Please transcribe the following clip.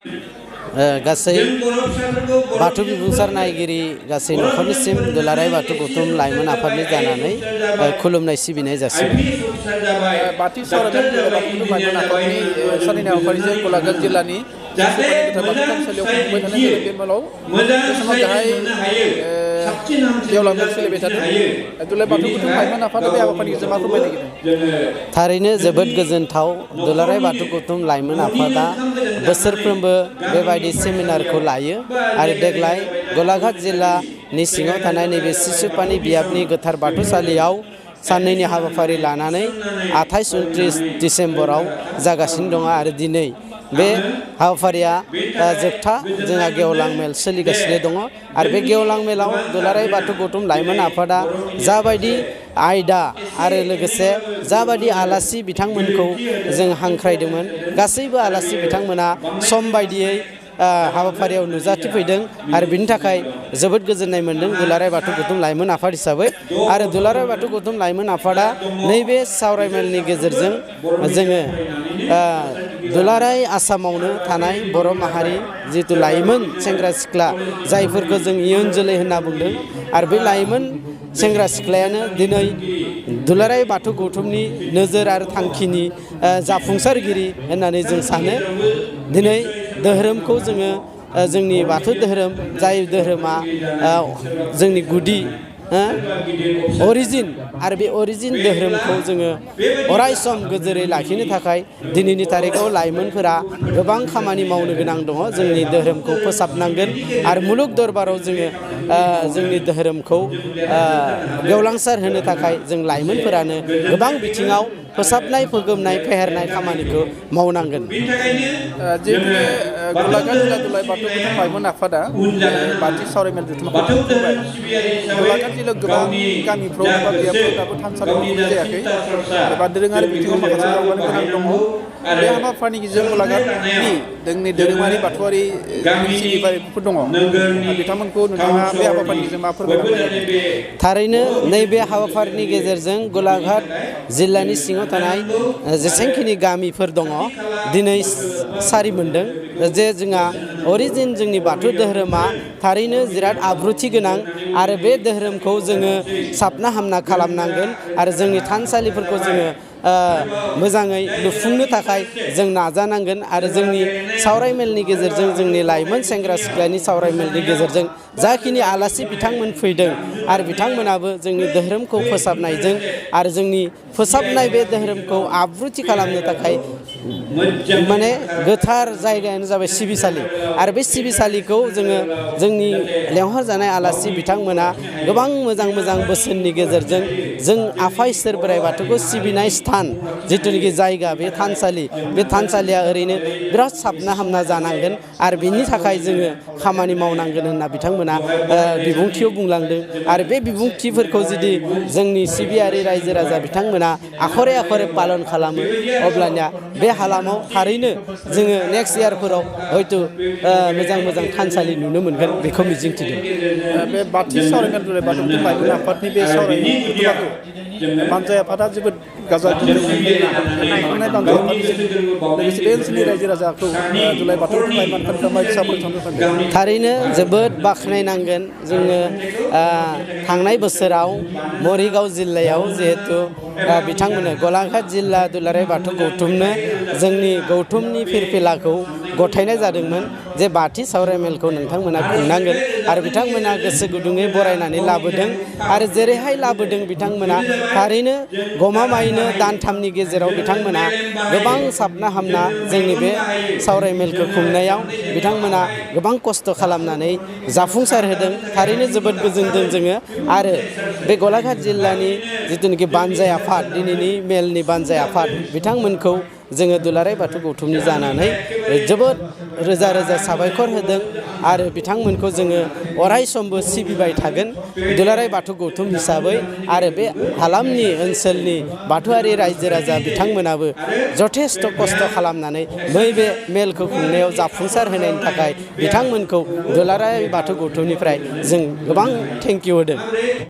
गासै बाथौ बिबुंसार नायगिरि गासै नखरनिसिम दुलाराय बाथौ गौथुम लाइमोन आफादनि जानानै खुलुमनाय सिबिनाय जासिबाय। बाथौ सावरायमेल बाथौ गौथुम लाइमोन आफादनि सानैनि हाबाफारिजों गलाघाट जिल्लानि सिसुपानि गोथार बाथौ थानसालियाव खुंफुंबाय थानाय जादों बे मेलाव बे समाव गाहाय गेवलां मेल सोलिबाय थादों। दुलाराय बाथौ गौथुम लाइमोन आफादा बे हाबाफारिनि गेजेरजों मा फोरमायनो नागिरदों? थारैनो जोबोद गोजोनथाव दुलाराय बाथौ गौथुम लाइमोन आफादा बोसोरफ्रोमबो बेबायदि सेमिनारखौ लायो आरो देग्लाय गलाघाट जिल्लानि सिङाव थानाय नैबे सिसुपानि बियाबनि गोथार बाथौसालियाव साननैनि हाबाफारि लानानै 28-29 डिसेम्बराव जागासिनो दङ आरो दिनै बे हाबाफारिया जोबथा जोंहा गेवलां मेल सोलिगासिनो दङ आरो बे गेवलां मेलाव दुलाराय बाथौ गौथुम लाइमोन आफादा जाबायदि आयदा आरो लोगोसे जाबायदि आलासि बिथांमोनखौ जों हांख्रायदोंमोन गासैबो आलासि बिथांमोना सम बायदियै हाबाफारियाव नुजाथिफैदों आरो बिनि थाखाय जोबोद गोजोननाय मोन्दों दुलाराय बाथौ गौथुम लाइमोन आफाद हिसाबै। आरो दुलाराय बाथौ गौथुम लाइमोन आफादा नैबे सावरायमेलनि गेजेरजों जोङो दुलाराय आसामावनो थानाय बर' माहारि जिथु लाइमोन सेंग्रा सिख्ला जायफोरखौ जों इयुन जोलै होनना बुंदों आरो बे लाइमोन सेंग्रा सिख्लायानो दिनै दुलाराय बाथौ गौथुमनि नोजोर आरो थांखिनि जाफुंसारगिरि होननानै जों सानो। दिनै धोरोमखौ जोङो जोंनि बाथौ धोरोम जाय धोरोमा जोंनि गुदि अरिजिन आरो बे अरिजिन धोरोमखौ जोङो अरायसम गोजोरै लाखिनो थाखाय दिनैनि थारिखआव लाइमोनफोरा गोबां खामानि मावनो गोनां दङ। जोंनि धोरोमखौ फोसाबनांगोन आरो मुलुग दरबाराव जोङो जोंनि धोरोमखौ गेवलांसार होनो थाखाय जों लाइमोनफोरानो गोबां बिथिङाव फोसाबनाय फोगोमनाय फेहेरनाय खामानिखौ मावनांगोन। जिहेतु गलाघाट जिल्ला दुलाराय बाथौ गौथुम लाइमोन आफादा बाथौ सावरायमेल जथुम्माखौ खुंबाय। गलाघाट जिल्लायाव गोबां गामिफ्राव एबा बियाबफ्राव दाबो थानसालि नुनाय जायाखै एबा दोरोङारि बिथिङाव माखासे दावगानो गोनां दङ। बे हाबाफारिनि गेजेरजों गलाघाटनि जोंनि दोरोङारि बाथौआरि सिबियारिफोर दङ बिथांमोनखौ नोंथाङा बे हाबाफारिनि गेजेरजों मा फोरमायनो? थारैनो नैबे हाबाफारिनि गेजेरजों गलाघाट जिल्लानि सिङाव थानाय जेसेबांखिनि गामिफोर दङ दिनै सारि मोनदों जे जोंहा अरिजिन जोंनि बाथौ धोरोमा थारैनो बिराद आब्रुथि गोनां आरो बे धोरोमखौ जोङो साबना हामना खालामनांगोन आरो जोंनि थानसालिफोरखौ जोङो मोजाङै लुफुंनो थाखाय जों नाजानांगोन आरो जोंनि सावरायमेलनि गेजेरजों जोंनि लाइमोन सेंग्रा सिख्लानि सावरायमेलनि गेजेरजों जाखिनि आलासि बिथांमोन फैदों आरो बिथांमोनाबो जोंनि धोरोमखौ फोसाबनायजों आरो जोंनि फोसाबनाय बे धोरोमखौ आब्रुथि खालामनो थाखाय माने गोथार जायगायानो जाबाय सिबिसालि आरो बे सिबिसालिखौ जोङो जोंनि लेंहरजानाय आलासि बिथांमोना गोबां मोजां मोजां बोसोननि गेजेरजों जों आफा इसोर बोराइ बाथौखौ सिबिनाय स्थान जिथुनिखि जायगा बे थानसालिया ओरैनो बिराद साबना हामना जानांगोन आरो बिनि थाखाय जोङो खामानि मावनांगोन होनना बिथांमोना बिबुंथियाव बुंलांदों आरो बे बिबुंथिफोरखौ जुदि जोंनि सिबियारि रायजो राजा बिथांमोना आखरे आखरे पालन खालामो अब्लानिया बे हालामाव थारैनो जोङो नेक्स्ट इयारफोराव हयथ' मोजां मोजां थानसालि नुनो मोनगोन बेखौ मिजिंथिदों। बे बाथौ सावरायमेल दुलाराय बाथौ गौथुम लाइमोन आफादनि बे सावरायमेलखौ बानजाय आफादा जोबोद गाजा गोमजायै खुंनाय बानजाय आफादजों लोगोसे बे ओनसोलनि रायजो राजाखौ दुलाराय बाथौ गौथुम लाइमोन आफादखौ माबायदि सापर्ट खालामनो? थारैनो जोबोद बाख्नायनांगोन जोङो थांनाय बोसोराव मरिगाव जिल्लायाव जिहेथु बिथांमोननो गलाघाट जिल्ला दुलाराय बाथौ गौथुमनो जोंनि गौथुमनि फिरफिलाखौ गथायनाय जादोंमोन जे बाथि सावरायमेलखौ नोंथांमोना खुंनांगोन आरो बिथांमोना गोसो गुदुङै बरायनानै लाबोदों आरो जेरैहाय लाबोदों बिथांमोना थारैनो गमामायैनो दानथामनि गेजेराव बिथांमोना गोबां साबना हामना जोंनि बे सावरायमेलखौ खुंनायाव बिथांमोना गोबां खस्थ' खालामनानै जाफुंसार होदों। थारैनो जोबोद गोजोनदों जोङो आरो बे गलाघाट जिल्लानि जिथुनिखि बानजाय आफाद दिनैनि मेलनि बानजाय आफाद बिथांमोनखौ जोङो दुलाराय बाथौ गौथुमनि जानानै जोबोद रोजा रोजा साबायखर होदों आरो बिथांमोनखौ जोङो अरायसमबो सिबिबाय थागोन दुलाराय बाथौ गौथुम हिसाबै आरो बे हालामनि ओनसोलनि बाथौआरि रायजो राजा बिथांमोनाबो जथेस्थ' खस्थ' खालामनानै नैबे मेलखौ खुंनायाव जाफुंसार होनायनि थाखाय बिथांमोनखौ दुलाराय बाथौ गौथुमनिफ्राय जों गोबां थेंकिउ होदों।